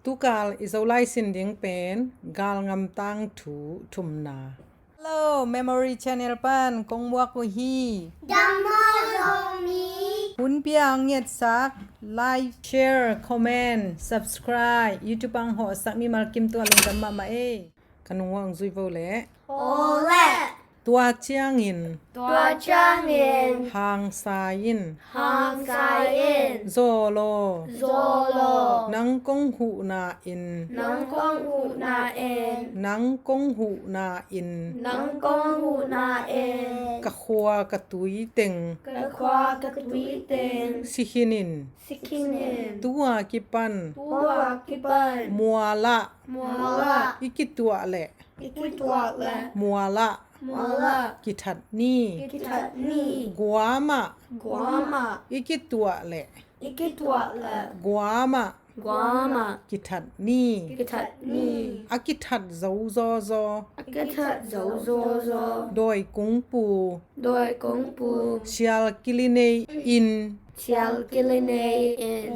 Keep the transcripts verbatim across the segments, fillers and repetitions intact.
Tukal i Zolai sin ding pen Galngam tangthu thumna. Hello, Memory Channel pan kong muak uh hi. Dam maw Zomi? Hun pia ang ngetsak, like, share, comment, subscribe, YouTube ang hawhsak mimal kim tua lungdam mahmah ei. Ka nung hong zui vo leh. Aw leh. Tua ciangin. Tua ciangin. Hangsa in. Hangsa in. Zawl aw. Zawl aw. Nang kong huhna in. Nang kong huhna in. Nang kong huhna in. Nang kong huhna in. Ka khua ka tui teng. Ka khua ka tui teng. Si khin in. Si khin in. Tua kipan. Tua kipan. Mualah. Mualah. I kituah leh. I kituah leh. Mualah. Mualah. Kithat ni. Kithat ni. Guamah. Guamah. I kituah leh. I kituah leh. Guamah. Guamah. Kithat ni. Kithat ni. A kithat zo zaw zaw. A kithat zo zaw zaw. Dawi kungpu. Dawi kungpu. Sial kilinei in. Sial kilinei in.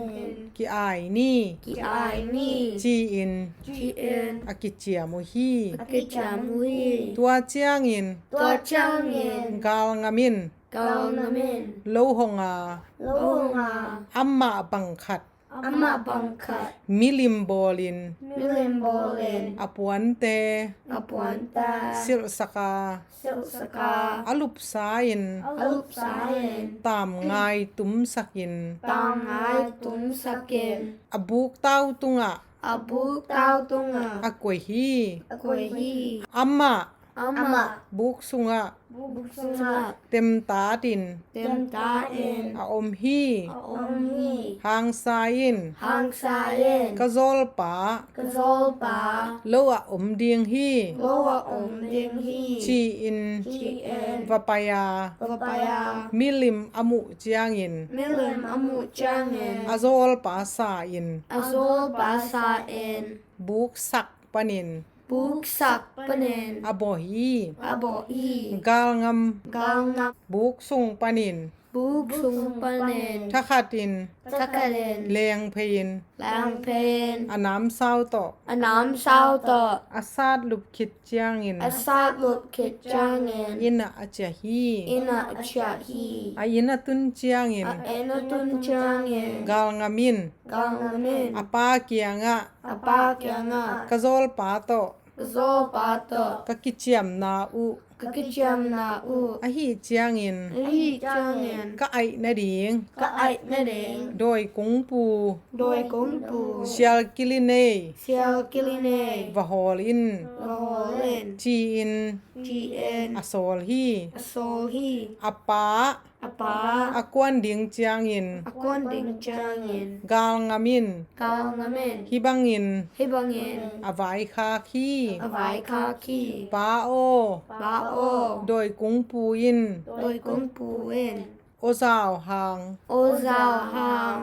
Ki-ai ni. Ki-ai ni. Ci-in. Ci-in. A kiciam uh hi. A kiciam uh hi. Tua ciangin. Tua ciangin. Galngam in. Galngam in. Lo hong a. Lo hong a. Amah bang khat. Amah bang khat. Milim bawlin. Milim bawlin. A puante. A puante. Silhsak a. Silhsak a. A lupsa in. A lupsa in. Tamngai tumsak in. Tamngai tumsak in. A buktau tungah. A buktau tungah. A koih hi. A koih hi. Amah. Amah. Buk sungah. Buk sungah. Temtat in. Temtat in. A om hi. A om hi. Hangsa in. Hangsa in. Ka zawlpa. Ka zawlpa. Lo ah om ding hi. Lo ah om ding hi. Ci-in. Ci-in. Va pai a. Va pai a. Milim a muh ciangin. Milim a muh ciangin. A zawlpa sa in. A zawlpa sa in. Buksak panin. Buksak panin. A bawh hi. A bawh hi. Galngam. Galngam. Buk sung panin. Buk sung panin. Thakhat in. Thakhat in. Lengphei in. Lengphei in. A namsau tawh. A namsau tawh. A sat lup khit ciangin. A sat lup khit ciangin. Inn ah a ciah hi. Inn ah a ciah hi. A inn a tun ciangin. A inn a tun ciangin. Galngam in. Galngam in. A pa kiangah. A pa kiangah. Ka zawlpa tawh. Ka zawlpa tawh. Ka kiciamna uh. Ka kiciamna uh. Ahih ciangin. Ahih ciangin. Ka aih nading. Ka aih nading. Dawi kungpu. Dawi kungpu. Sial kilinei. Sial kilinei. Va hawl in. Va hawl in. Ci-in. Ci-in. A sawl hi. A sawl hi. A pa. A pa. A kuan ding ciangin. A kuan ding ciangin. Galngam in. Galngam in. Hih bangin. Hih bangin. A vaikhak hi. A vaikhak hi. Pa aw. Pa aw. Dawi kungpu in. Dawi kungpu in. Aw zau hang. Aw zau hang.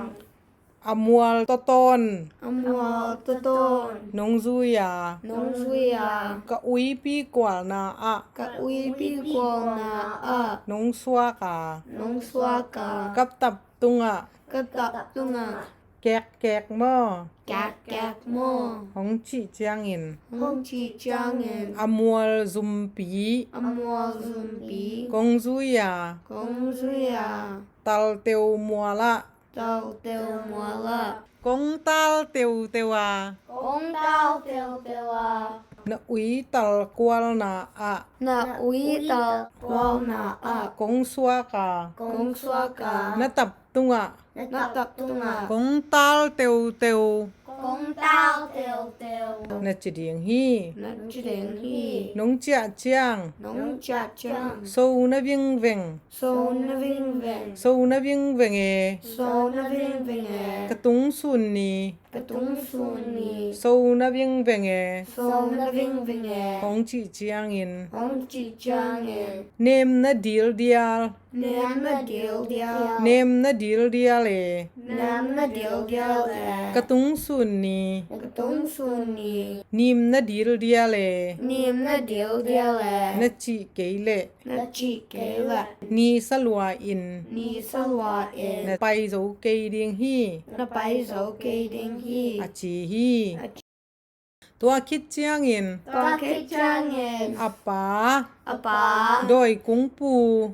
A mual tawtawn. A mual tawtawn. Nong zui a. Nong zui a. Ka uipi kualna ah. Ka uipi kualna ah. Nong suak a. Nong suak a. Ka tap tungah. Ka tap tungah. Kek kek maw. Kek kek maw. Hong cih ciangin. Hong cih ciangin. A mual zumpi. A mual zumpi. Kong zui a. Kong zui a. Talteu mual ah. Talteu mual ah. Kong talteuteu a. Kong talteuteu a. Na uital kualna ah. Na uital kualna ah. Kong suak a. Kong suak a. Na tap tungah. Na tap tungah. Kong talteuteu. Kong talteuteu. Na ci ding hi. Na ci ding hi. Nong ciah ciang. Nong ciah ciang. So na vingveng. So na vingveng. So na vingveng e. So na vingveng e. Ka tungsun ni. Ka tungsun ni. So na vingveng e. So na vingveng e. Hong cih ciangin. Hong cih ciangin. Nem na dildial. Nem na dildial. Nem na dildial e. Nem na dildial e. Ka tungsun ni. Ka tungsun ni. Nim na dildial e. Nim na dildial e. Na cih kei leh. Na cih kei leh. Ni sa lua in. Ni sa lua in. Na pai zo kei ding hi. Na pai zo kei ding hi, a ci hi. A ci. Tua khit ciangin, tua khit ciangin, a pa, a pa, dawi kungpu,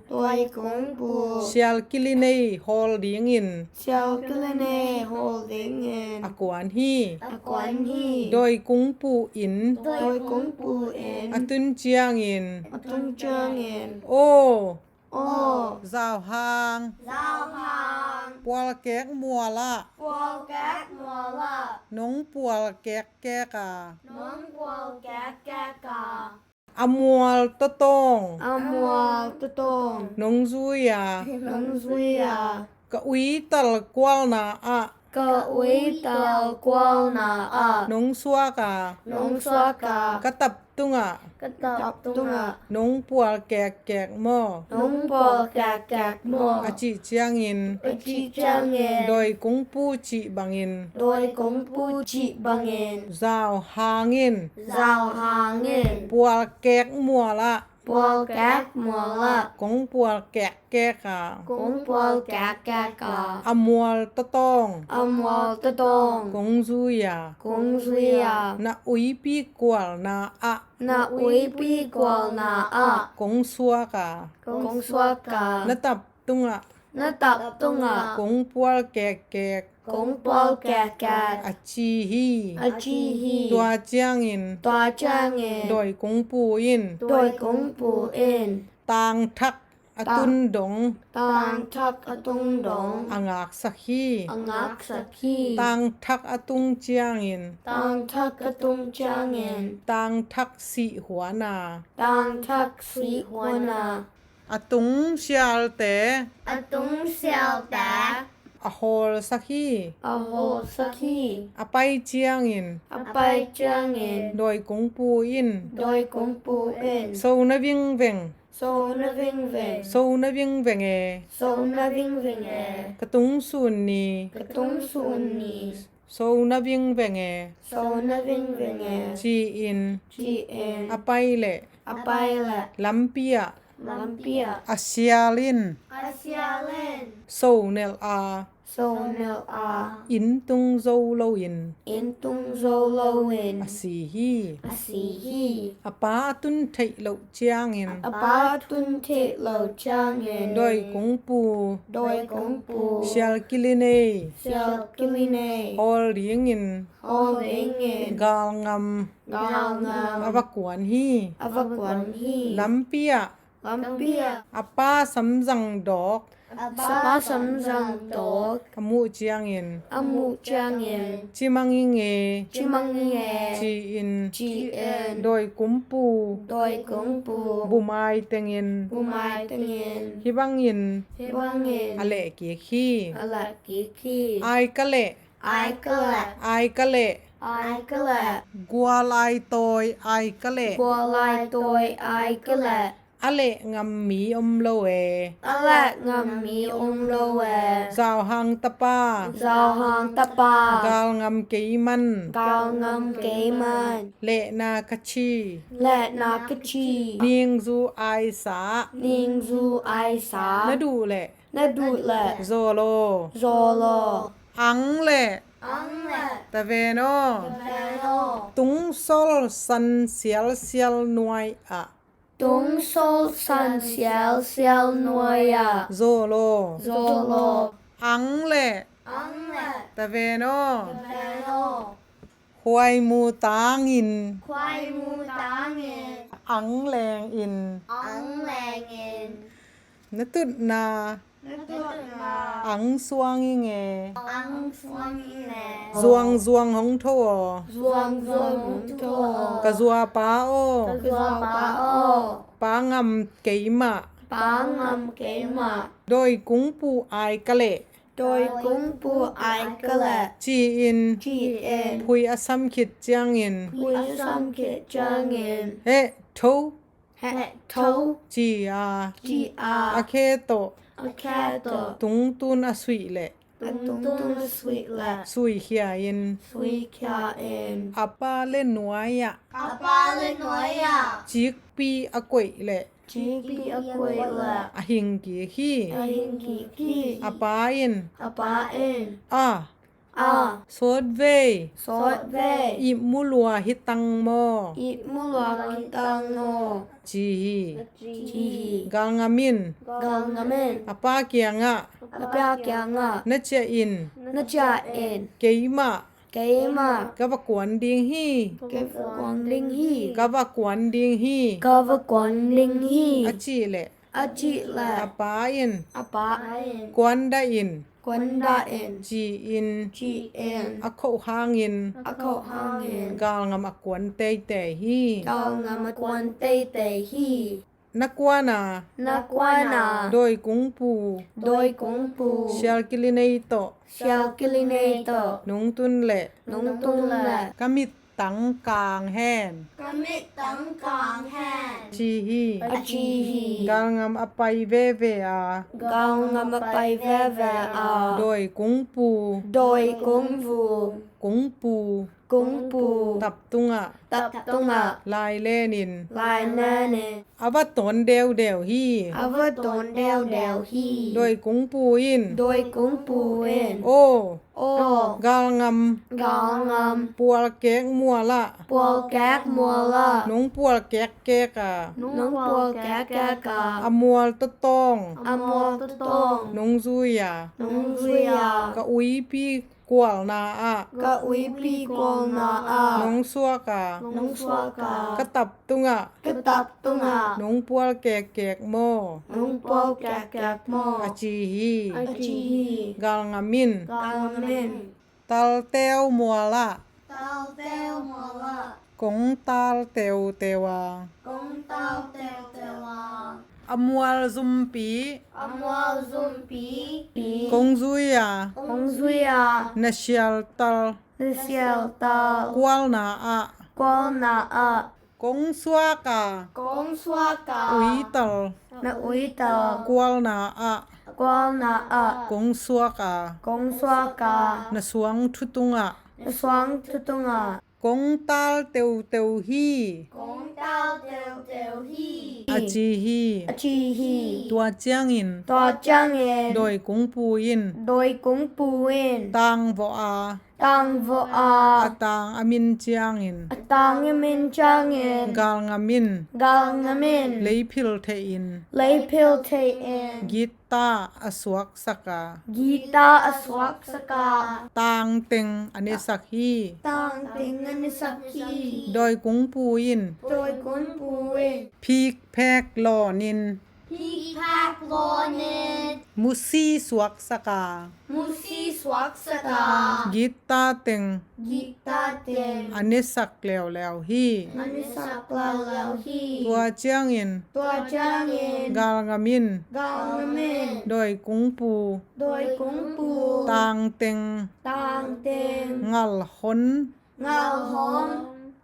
dawi kungpu, sial kilinei hawl dingin, sial kilinei hawl dingin, a kuan hi, a kuan hi. Dawi kungpu in, dawi kungpu in, a tun ciangin, a tun ciangin, aw, aw, zauhang, zauhang, pualkek mualah, pualkek mualah, nong pualkek kek a, nong pualkek kek a, a mual tawtawng, a mual tawtawng, nong zui a, nong zui a, ka uital kualna ah, ka uital kualna ah, nong suak a, nong suak a, ka tap tungah, ka tap tungah, nong pualkek kek maw, nong pualkek kek maw, a cih ciangin, a cih ciangin, dawi kungpu cih bangin, dawi kungpu cih bangin, zauhang in, zauhang in, pualkek mualah, pualkek mualah, kong pualkek kek a, kong pualkek kek a, a mual tawtawng, a mual tawtawng, kong zui a, kong zui a, na uipi kualna ah, na uipi kualna ah, kong suak a, kong suak a, na tap tungah, na tap tungah, kong pualkek kek, kong pualkek kek, a ci hi, a ci hi. Tua ciangin, tua ciangin, dawi kungpu in, dawi kungpu in, tangthak a tun dong, tangthak a tung dong, a ngaksak hi, a ngaksak hi. Tangthak a tung ciangin, tangthak a tung ciangin, tangthak sihhuan a, tangthak sihhuan a, a tung sialte, a tung sialte, a hawlsak hi, a hawlsak hi. A pai ciangin, a pai ciangin, dawi kungpu in, dawi kungpu in, so na vingveng, so na vingveng, so na vingveng e, so na vingveng e, ka tung sun ni, ka tung sun ni, so na vingveng e, so na vingveng e, ci-in, ci-in, a pai leh, a pai leh, lampi ah, lampi ah, a sial in, a sial in, so nelh a, so nelh a, inn tung zo loin, inn tung zo loin, a si hi, a si hi. A pa a tun theih loh ciangin, a pa a tun theih loh ciangin, dawi kungpu, dawi kungpu, sial kilinei, sial kilinei, hawl dingin, hawl dingin, galngam, galngam, a va kuan hi, a va kuan hi. Lampi ah, lampi ah, a pa samzang dawk, a pa samzang dawk, a muh ciangin, a muh ciangin, ci mang ing e, ci mang ing e, ci-in, ci-in, dawi kungpu, dawi kungpu, bumai tengin, bumai tengin, hih bangin, hih bangin, a leh kik hi, a leh kik hi. Ai ka leh, ai ka leh, ai ka leh, ai ka leh, gual ai tawi, ai ka leh, gual ai tawi, ai ka leh, a leh ngam mi om lo e, a leh ngam mi om lo e. Zauhang tapa, zauhang tapa, galngam kei man, galngam kei man, lehna ka ci, lehna ka ci, ningzu aisa, ningzu aisa, na duh leh, na duh leh, zawl aw, zawl aw. Ang leh, ang leh, ta ven aw, ta ven aw. Tungsol san sialsial nuai ah, tungsol san sialsial nuai ah, zawl aw, zawl aw. Ang leh, ang leh, ta ven aw, ta ven aw. Khuaimu tangin, khuaimu tangin, ang lengin, ang lengin, na tutna, na tutna, ang suang ing e, ang suang ing e. Zuangzuang hong tho aw, zuangzuang hong tho aw. Ka zuapa aw, ka zuapa aw. Pa ngam keimah, pa ngam keimah. Dawi kungpu ai ka leh, dawi kungpu ai ka leh, ci-in, ci-in, phui a sam khit ciangin, phui a sam khit ciangin, heh tho, heh tho, ci a, ci a, a khe tawh, a khe tawh, tungtun a suih leh, tungtun a suih leh, suikhia in, suikhia in, a pa le nuai ah, a pa le nuai ah, cikpi a koih leh, cikpi a koih leh, a hing kik hi, a hing kik hi. A pa in, a pa in, a, A. Sawtvei. Sawtvei. Ihmu lua hi tang maw? Ihmu lua hi tang maw? Ci hi. Ci hi. Galngam in. Galngam in. A pa kiangah. A pa kiangah. Na ciah in. Na ciah in. Keimah. Keimah. Ka va kuan ding hi. Ka va kuan ding hi. Ka va kuan ding hi. Ka va kuan ding hi. A cih leh. A cih leh. A pa in. A pa in. Kuan dah in. Kuan dah in. Ci-in. Ci-in. A khoh hangin. A khoh hangin. Galngam a kuan teitei hi. Galngam a kuan teitei hi. Na kuan a. Na kuan a. Dawi kungpu. Dawi kungpu. Sial Kilinei tawh. Sial Kilinei tawh. Nong tun leh. Nong tun leh. Ka mit tang kang hen. Ka mit tang kang hen. Ci hi. A ci hi. Galngam a pai veve a. Galngam a pai veve a. Dawi kungpu. Dawi kungpu. Kungpu. Kungpu. Tap tungah. Tap tungah. Lai lenin. Lai lenin. A va tawn deudeu hi. A va tawn deudeu hi. Dawi kungpu in. Dawi kungpu in. Aw. Aw. Galngam. Galngam. Pualkek mualah. Pualkek mualah. Nong pualkek kek a. Nong pualkek kek a. A mual tawtawng. A mual tawtawng. Nong zui a. Nong zui a. Ka uipi kualna ah. Ka uipi kualna ah. Nong suak a. Nong suak a. Ka tap tungah. Ka tap tungah. Nong pualkek kek maw? Nong pualkek kek maw? A ci hi. A ci hi. Galngam in. Galngam in. Talteu mualah. Talteu mualah. Kong tal teuteu a. Kong tal teuteu a. A mual zumpi. A mual zumpi. Kong zui a. Kong zui a. Na sialtal. Na sialtal. Kualna ah. Kualna ah. Kong suak a. Kong suak a. Uital. Na uital. Kualna ah. Kualna ah. Kong suak a. Kong suak a. Na suang thu tungah. Na suang thu tungah. Kong tal teuteu hi. Kong tal teuteu hi. A ci hi. A ci hi. Tua ciangin. Tua ciangin. Dawi kungpu in. Dawi kungpu in. Tangvawh a. Tangvawh a. A tang a min ciangin. A tang a min ciangin. Galngam in. Galngam in. Lei phil thei in. Lei phil thei in. Gita a suaksak a. Gita a suaksak a. Tangteng a nesak hi. Tangteng a nesak hi. Dawi kungpu in. Dawi kungpu in. Phikphek lawnin. Phikphek lawnin. Musi suaksak a. Musi suaksak a. Gita teng. Gita teng. A nesak leuleu hi. A nesak leuleu hi. Tua ciangin. Tua ciangin. Galngam in. Galngam in. Dawi kungpu. Dawi kungpu. Tangteng. Tangteng. Ngalhon. Ngalhon.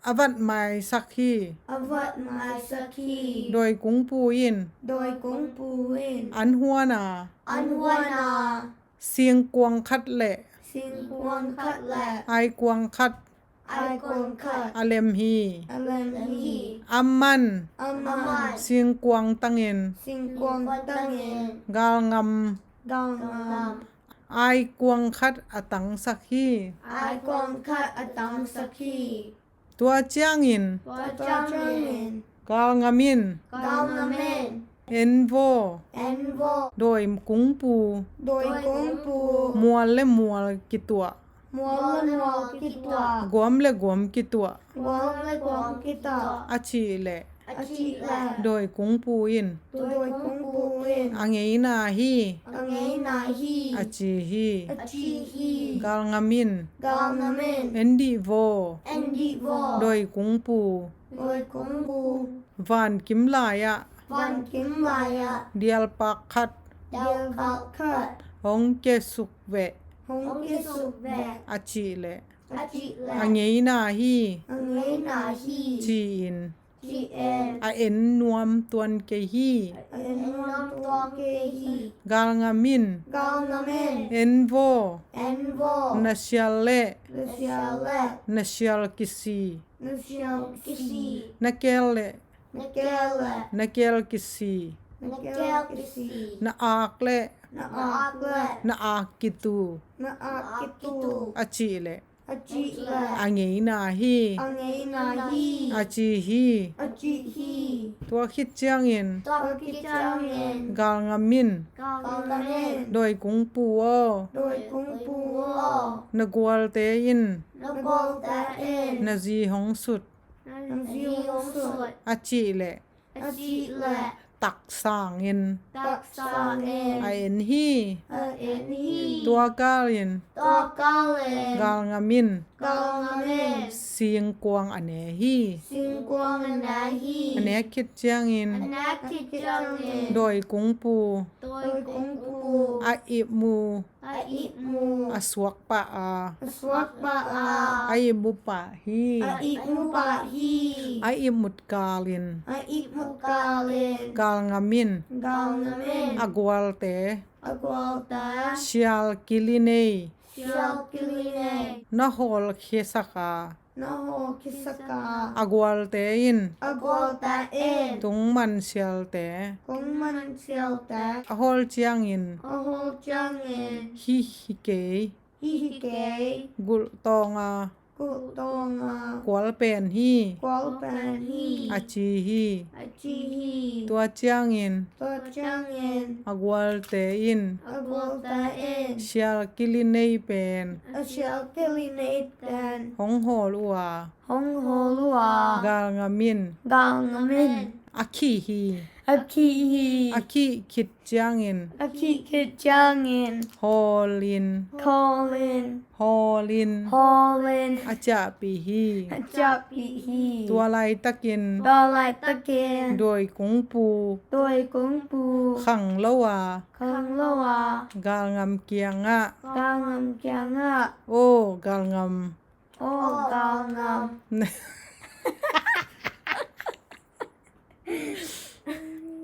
A vat maisak hi. A vat maisak hi. Dawi kungpu in. Dawi kungpu in. An huan a. An huan a. Singkuang khat le. Singkuang khat le. Aikuang khat. Aikuang khat. A lem hi. A lem hi. Aman. Aman. Singkuang tangin. Singkuang tangin. Galngam. Galngam. Aikuang khat a tangsak hi. Aikuang khat a tangsak hi. Tua ciangin. Tua ciangin. Galngam in. Galngam in. En vaw. En vaw. Dawi kungpu. Dawi kungpu. Mual le mual kituah. Mual le mual kituah. Guam le guam kituah. Guam le guam kituah. A cih leh. A cih leh. Dawi kungpu in. Dawi kungpu in. A ngeina hi. A ngeina hi. A ci hi. A ci hi. Galngam in. Galngam in. En dih vaw. En dih vaw. Dawi kungpu. Dawi kungpu. Vankim lai-ah. Vankim lai-ah. Dialpak khat. Dialpak khat. Hong kiasuk veh. Hong kiasuk veh. A cih leh. A cih leh. A ngeina hi. A ngeina hi. Ci-in. Ci-in. A en nuam tuan kei hi. A en nuam tuan kei hi. Galngam in. Galngam in. En vaw. En vaw. Na sial leh. Na sial leh. Na sial kisi. Na sial kisi. Na keel leh. Na keel leh. Na keel kisi. Na keel kisi. Na ak leh. Na ak leh. Na ak kitu. Na ak kitu. A cih leh. A cih leh. A ngeina hi. A ngeina hi. A ci hi. A cih hi. Tua khit ciangin. Tua khit ciangin. Galngam in. Galngam in. Dawi kung pu aw. Dawi kung pu aw. Na gualte in. Na gualte in. Na zi hong sut. Na zi hong sut. A cih leh. A cih leh. Tak sangin. Tak sangin. A en hi. A en hi. Tua kalin. Tua kalin. Galngam in. Galngam in. Singkuang a ne hi. Singkuang a ne hi. A nek khit ciangin. A nek khit ciangin. Dawi kung pu. Dawi kung pu. A ipmu. A ipmu. A suak pah a. A suak pah a. A ipmu pah hi. A ipmu pah hi. A ipmut kalin. A ipmut kalin. Galngam in. Galngam in. A gualte. A gualte. Sial kili nei. Sial kili nei. Na hawlkhiasak a. Na hawlkhiasak a. A gualte in. A gualte in. Tungman sialte. Tungman sialte. A hawl ciangin. A hawl ciangin. Hi hi kei. Hi hi kei. Gulh tawng a. Gulh tawng a. Kual pen hi. Kual pen hi. A ci hi. A ci hi. Tua ciangin. Tua ciangin. A gualte in. A gualte in. Sial kili nei pen. A sial kili nei pen. Hong hawl uh a. Hong hawl uh a. Galngam in. Galngam in. A khih hi. A khih hi. A khih khit ciangin. A khih khit ciangin. Hawlin. Hawlin. Hawlin. Hawlin. A ciahpih hi. A ciahpih hi. Tua laitakin. Tua laitakin. Dawi kung pu. Dawi kung pu. Khang lo a. Khang lo a. Galngam kiangah. Galngam kiangah. Aw galngam. Aw galngam.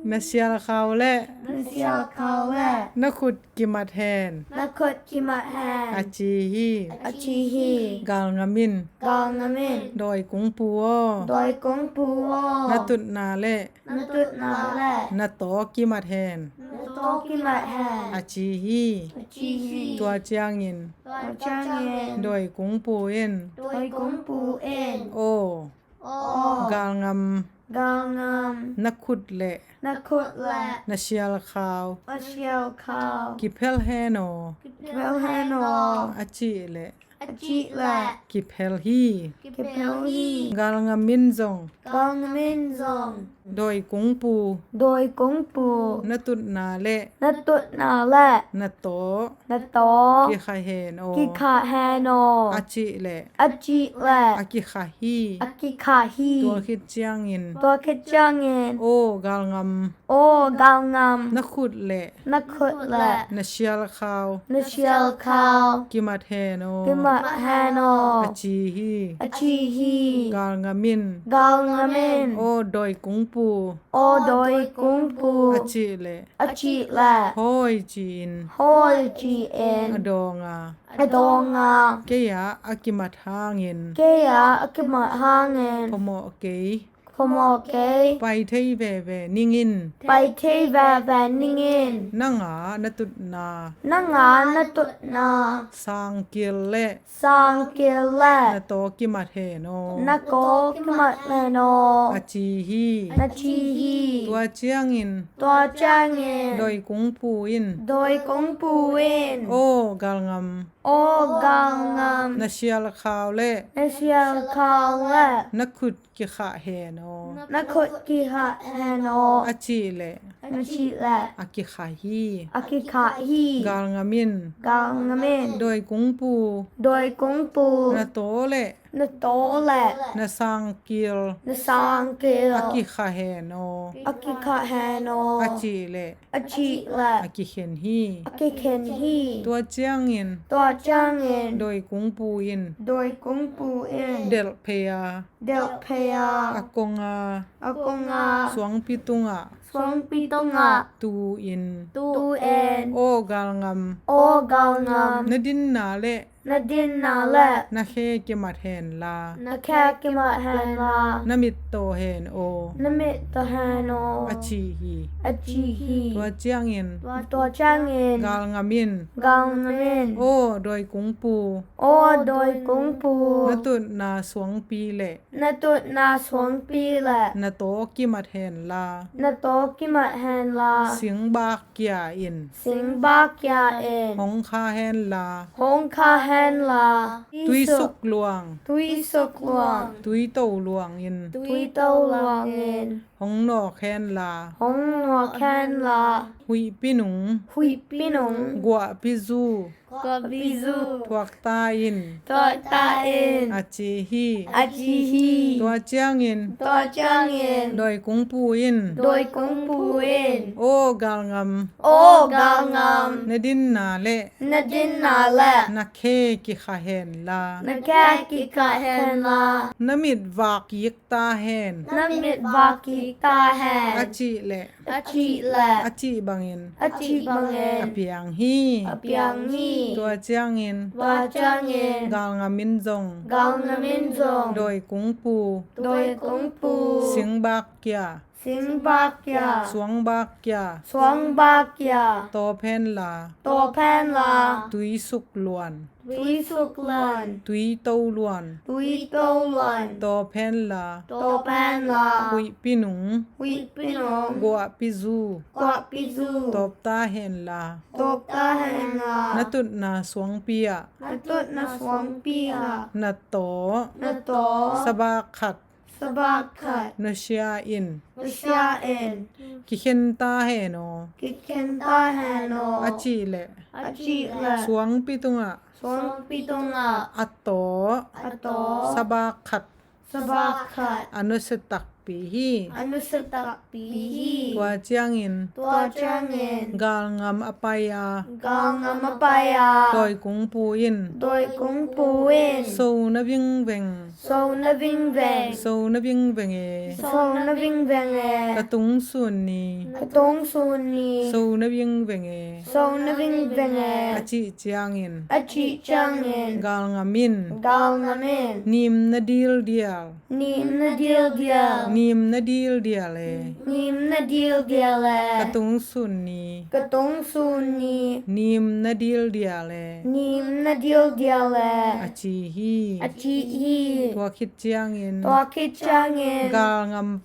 Na sial khau leh. Na sial khau leh. Na khut kimat hen. Na khut kimat hen. A ci hi. A ci hi. Galngam in. Galngam in. Dawi kung pu aw. Dawi kung pu aw. Na tutna leh. Na tutna leh. Na taw kimat hen. Na taw kimat hen. A ci hi. A ci hi. Tua ciangin. Tua ciangin. Dawi kung pu in. Dawi kung pu in. Aw. Aw. Galngam. Galngam. Na khut leh. Na khut leh. Na sial khau. Na sial khau. Kiphel hen aw. Kiphel hen aw. A cih leh. A cih leh. Kiphel hi. Kiphel hi. Galngam in zong. Galngam in zong. Dawi kung pu. Dawi kung pu. Na tutna leh. Na tutna leh. Na taw. Na taw. Kikhah hen aw. Kikhah hen aw. A cih leh. A cih leh. A kikhah hi. A kikhah hi. Tua khit ciangin. Tua khit ciangin. Aw galngam. Aw galngam. Na khut leh. Na khut leh. Na sial khau. Na sial khau. Kimat hen aw. Kimat hen aw. A ci hi. A ci hi. Galngam in. Galngam in. Aw dawi kung pu. Aw dawi kung pu. A cih leh. A cih leh. Hawi ci-in. Hawi ci-in. A dawng a. A dawng a. Kei ah a kimat hangin. Kei ah a kimat hangin. Phamawh kei. Phamawh kei. Pai thei veve ning in. Pai thei veve ning in. Nang a na tutna. Nang a na tutna. Sangkil leh. Sangkil leh. Na taw kimat hen aw. Na taw kimat hen aw. A ci hi. Na ci hi. Tua ciangin. Tua ciangin. Dawi kung pu in. Dawi kung pu in. Aw galngam. Aw galngam. Na sial khau leh. Na sial khau leh. Na khut kikhah hen aw. Na khut kikhah hen aw. A cih leh. A cih leh. A kikhah hi. A kikhah hi. Galngam in. Galngam in. Dawi kung pu. Dawi kung pu. Na taw leh. Na taw leh. Na sangkil. Na sangkil. A kikhah hen aw. A kikhah hen aw. A cih leh. A cih leh. A kikhen hi. A kikhen hi. Tua ciangin. Tua ciangin. Dawi kung pu in. Dawi kung pu in. Delh phei a. Delh phei a. A kong a. A kong a. Suangpi tungah. Suangpi tungah. Tu in. Tu in. Aw galngam. Aw galngam. Na dinna leh. Na dinna le. Na khe kimat hen la. Na khe kimat hen la. Na mit taw hen aw. Na mit taw hen aw. A ci hi. A ci hi. Tua ciangin. Tua ciangin. Galngam in. Galngam in. Aw dawi kungpu. Aw dawi kungpu. Na tutna suangpi le. Na tutna suangpi le. Na taw kimat hen la. Na taw kimat hen la. Singbak kia in. Singbak kia in. Hong kha hen la. Hong kha hen la. Tuisuk luang. Tuisuk luang. Tuito luang in. Tuito luang in. Hong nawk hen la. Hong nawk hen la. Huihpi nung. Huihpi nung. Guahpi zu. Guahpi zu. Thuak ta in. Thuak ta in. A ci hi. A ci hi. Tua ciangin. Tua ciangin. Dawi kungpu in. Dawi kungpu in. Aw galngam. Aw galngam. Na dinna le. Na dinna le. Na khe kikha hen la. Na khe kikha hen la. Na mit vak kik ta hen. Na mit vak kik ta hen. A cih leh. A cih leh. A cih bangin. A cih bangin. A piang hi. A piang hi. Tua ciangin. Tua ciangin. Galngam in zong. Galngam in zong. Dawi kungpu. Dawi kungpu. Singbak kia. Singbak kia. Suangbak kia. Suangbak kia. Tawp hen la. Tawp hen la. Tuisuk luan. Tuisuk luan. Tuito luan. Tuito luan. Tawp hen la. Tawp hen la. Huihpi nung. Huihpi nung. Guahpi zu. Guahpi zu. Tawp ta hen la. Tawp ta hen la. Na tutna suangpi ah. Na tutna suangpi ah. Na taw. Na taw. Sabak khat. Sabak khat. Nusia in. Nusia in. Kikhen ta hen aw. Kikhen ta hen aw. A cih leh. A cih leh. Suangpi tungah. Suangpi tungah. A taw. A taw. Sabak khat. Sabak khat. A nusia takpi hi. A nusia takpi hi. Tua ciangin. Tua ciangin. Galngam a pai a. Galngam a pai a. Dawi kungpu in. Dawi kungpu in. So na vingveng. So na vingveng. So na vingveng e. So na vingveng e. Ka tungsun ni. Ka tungsun ni. So na vingveng e. So na vingveng e. A cih ciangin. A cih ciangin. Galngam in. Galngam in. Nim na dildial. Nim na dildial. Nim na dildial e. Nim na dildial e. Ka tungsun ni. Ka tungsun ni. Nim na dildial e. Nim na dildial e. A ci hi. A ci hi. Tua khit ciangin. Tua khit ciangin. Galngam.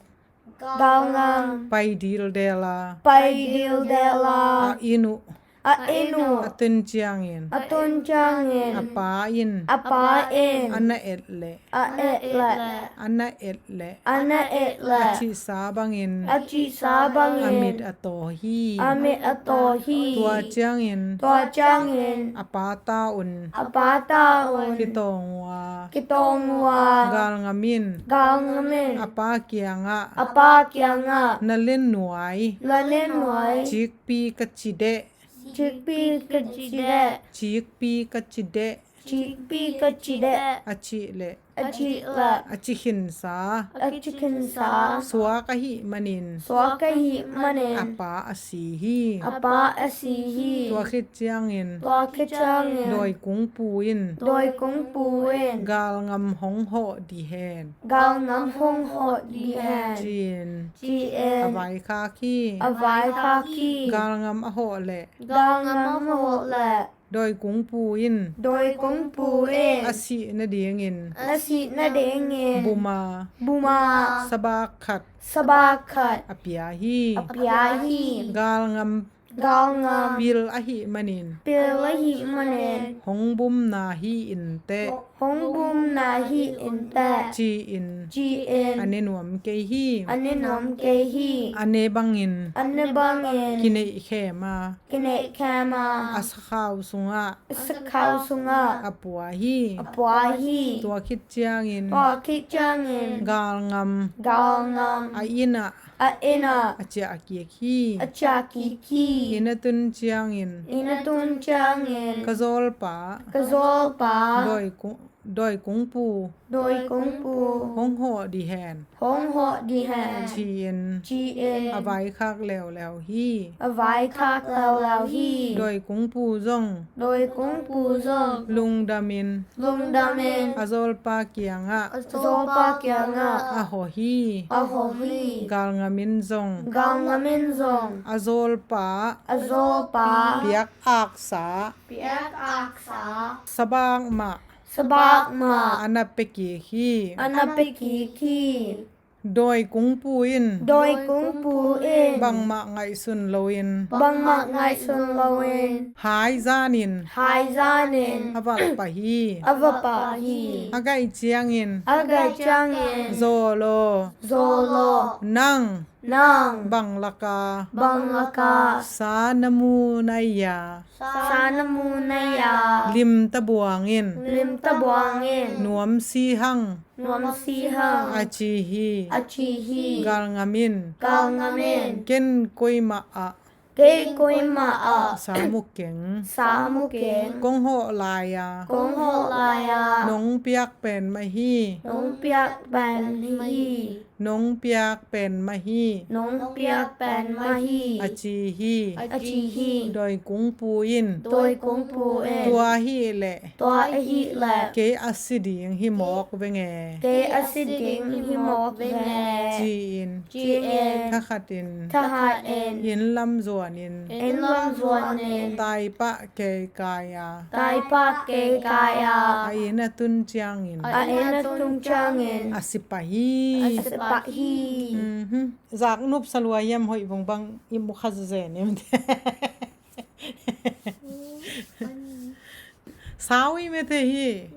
Galngam. Pai dildel a. Pai dildel a. A inn uh. A inn uh. A tun ciangin. A tun ciangin. A pa in. A pa in. A na et leh. A et leh. A na et leh. A na et leh. A cihsa bangin. A cihsa bangin. A mit a taw hi. A mit a taw hi. Tua ciangin. Tua ciangin. A pa ta un. A pa ta un. Kitawng uh a. Kitawng uh a. Galngam in. Galngam in. A pa kiangah. A pa kiangah. Na le nuai. Na le nuai. Cikpi ka ci deh. Cikpi ka ci deh. Cikpi ka ci deh. Cikpi ka ci deh. A cih leh. A cih leh. A ci khinsa. A ci khinsa. Suak ahih manin. Suak ahih manin. A pa a si hi. A pa a si hi. Tua khit ciangin. Tua khit ciangin. Dawi kungpu in. Dawi kungpu in. Galngam hong hawh dih hen. Galngam hong hawh dih hen. Ci-in. Ci-in. A vaikhak hi. A vaikhak hi. Galngam a hawh leh. Galngam a hawh leh. Dawi kungpu in. Dawi kungpu in. A sih nadingin. A sih nadingin. Buma. Buma. Sabak khat. Sabak khat. A pia hi. A pia hi. Galngam. Galngam. Pil ahih manin. Pil ahih manin. Hong bumna hi inteh. Hong bumna hi inteh. Ci-in. Ci-in. A ne nuam kei hi. A ne nuam kei hi. A ne bangin. A ne bangin. Kineih khem a. Kineih khem a. A sakhau sungah. A sakhau sungah. A pua hi. A pua hi. Tua khit ciangin. Tua khit ciangin. Galngam. Galngam. A inn ah. A inn ah. A ciah kik hi. A ciah kik hi. Inn a tun ciangin. Inn a tun ciangin. Ka zawlpa. Ka zawlpa. Dawi kung Dawi kungpu, dawi kungpu, hong hawh dih hen, hong hawh dih hen, ci-in, ci-in, a vaikhak leuleu hi, a vaikhak leuleu hi. Dawi kungpu zong, dawi kungpu zong, lungdamin, lungdamin, a zawlpa kiangah, a zawlpa kiangah, a hawh hi, a hawh hi. Galngam in zong, galngam in zong, a zawlpa, a zawlpa, piak aksa, piak aksa, sabak mah, sabak mah, a na pia kik hi, a na pia kik hi. Dawi kungpu in, dawi kungpu in, bangmah ngaihsun loin, bangmah ngaihsun loin, hai zanin, hai zanin, a va pah hi, a va pah hi. A gaih ciangin, a gaih ciangin, zawl aw, zawl aw, nang, nang, bang laka, bang laka, sa na mu na hia, sa na mu na hia, lim ta buang in, lim ta buang in, nuam si hang, nuam si hang, a ci hi, a ci hi. Galngam in, galngam in, ken koimah ah, kei koimah ah, sa mu keng, sa mu keng, kong hawh lai-a, kong hawh lai-a, nong piak pen mah hi, nong piak pen mah hi, nong piak pen mah hi, nong piak pen mah hi, a ci hi, a ci hi. Dawi kungpu in, dawi kungpu in, tua ahih leh, tua ahih leh, kei a si ding hi mawk veng e, kei a si ding hi mawk veng e, ci-in, ci-in, thakhatin, thakhatin, inn lam zuanin, inn lam zuanin, tai pah kei kai-a, tai pah kei kai-a, a inn a tun ciangin, a inn a tun ciangin, a si pah hi, a si pah hi. Mhm. Zaknup salua hiam hoih vung bang i mu kha zezen em? Sau i mete hi.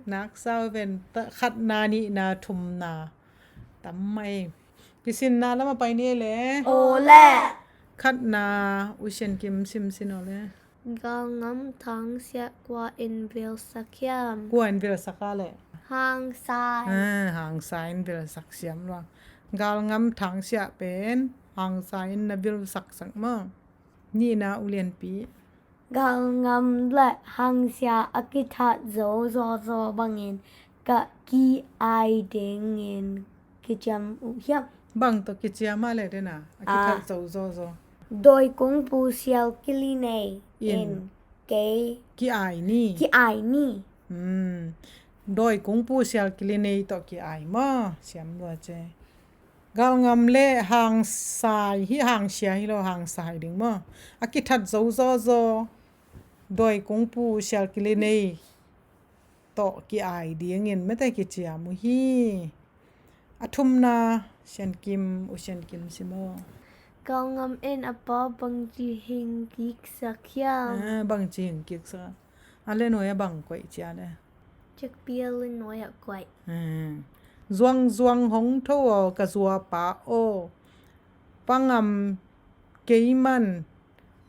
Nak sau ven ta, khatna, nihna, thumna. Tam mai. Kisinna lam a pai ni le. Aw le. Khatna, U Sian Kim sim sin aw le. Galngam thangsiah kua in vilsak hiam? Kua in vilsak a le? Hangsa. Ah, hangsa in vilsak siam lua. Galngam thangsiah pen hangsa in na vilsak sak maw? Nihna, U Lianpi. Galngam le hangsia a kithat zo zaw zaw bangin ka ki-ai dingin kiciam uh hiam? Bang tawh kiciam a le dena a kithat zo zaw zaw? Dawi kungpu sial kili nei in kei ki-ai ni. Ki-ai ni. Hmm. Dawi kungpu sial kili nei tawh ki-ai maw? Siam lua ce. Galngam le hangsai hi, hangsia hi lo, hangsai ding maw? A kithat zo zaw zaw. Dawi kungpu sial kili nei tawh ki-ai dingin mete kiciam uh hi. A thumna, Sian Kim, U Sian Kim sim aw. Galngam in a pa bangci hing kiksak hiam? Ah, bangci hing kiksak. A le nuai a bang koih cia le. Cikpi a le nuai a koih. Ah. Zuangzuang hong tho aw ka zuapa aw. Pangam kei man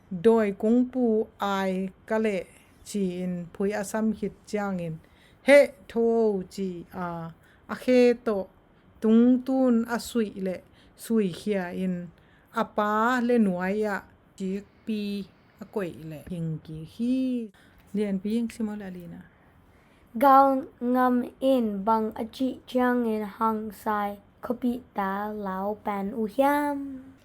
dawi kungpu ai ka leh ci-in phui a sam khit ciangin heh tho ci a, a khe tawh tungtun a suih leh suikhia in a pa le nuai ah cikpi a koih leh hing kik hi. Lianpi hing sim aw le a lina. Galngam in bang a cih ciangin hangsai khuapihta lau pen uh hiam?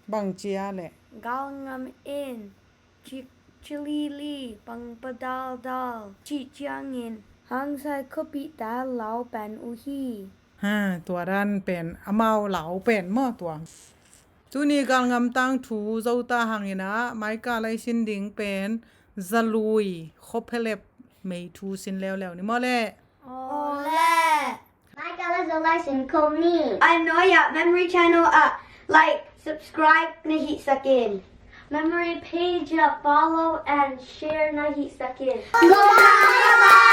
Bang cia le? Galngam in ci, ci lili pang padaldal cih ciangin hangsai khuapihta lau pen uh hi. Ha, tua dan pen amau lau pen maw tua. Tuni galngam tangthu zo ta hangin ah, maika laisin ding pen zalui khuaphelep mei thu sin leuleu ni maw le. Aw le. Maika le Zo laisin khawm ni. A nuai ah Memory Channel ah like, subscribe na hihsak in. Memory page ah follow and share na hihsak in. Goodbye.